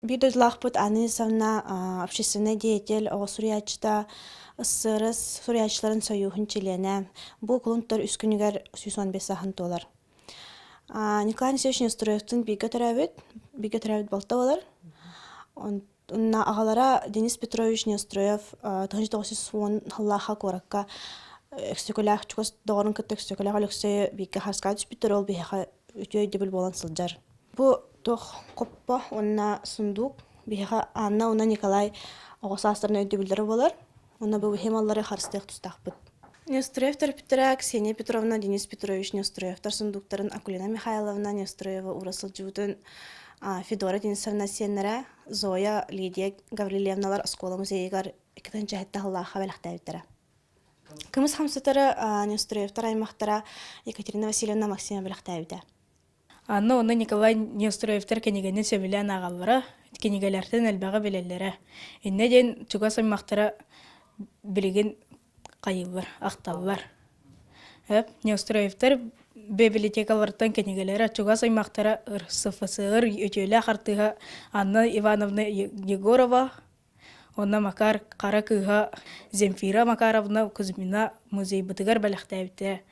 Биир дойдулаахпыт Анна Денисовна общественнай деятель, оҕо суруйааччыта, СССР суруйааччыларын сойууһун чилиэнэ. Бу кулун тутар үс күнүгэр 115 сааһын туолар. Николай Алексеевич Неустроевтыын бииргэ төрөөбүт, бииргэ төрөөбүт балта буолар. Онно аҕалара Денис Петрович Неустроев 1910 сыллаахха куоракка Өксөкүлээх чугас доҕорун кытта Өксөкүлээх Өлөксөйү бииргэ харыскаҕа түспүттэр, ол биһиэхэ үтүө өйдөбүл буолан сылдьар. Бу туох хоппо уонна сундуук биһиэхэ Анна уонна Николай оҕо саастарын өйдөбүллэрэ буолар. Уонна бу маллары харыстыах тустаахпыт. Неустроев төрөппүттэрэ Ксения Петровна, Денис Петрович Неустроевтар сундууктарын Акулина Михайловна Неустроева уура сылдьыбытын Федора Денисовна сиэннэрэ Зоя, Лидия Гаврильевналар оскуола музейыгар 2007 сыллаахха бэлэхтээбиттэрэ. Кымыс хамсатары Неустроевтар аймахтара Екатерина Васильевна Максимова бэлэхтээбитэ. Анна уонна Николай Неустроевтар кинигэни сөбүлээн ааҕаллара, кинигэлэртэн элбэҕи билэллэрэ. Иннэ диэн чугас аймахтара билигин хайыыллар, ахталлар. Неустроевтар библиотекаларыттан кинигэлэрэ чугас аймахтара РСФСР үтүөлээх артыыһа Анна Ивановна Егорова уонна Макар Хара кыыһа Земфира Макаровна Кузьмина музейбытыгар бэлэхтээбитэ.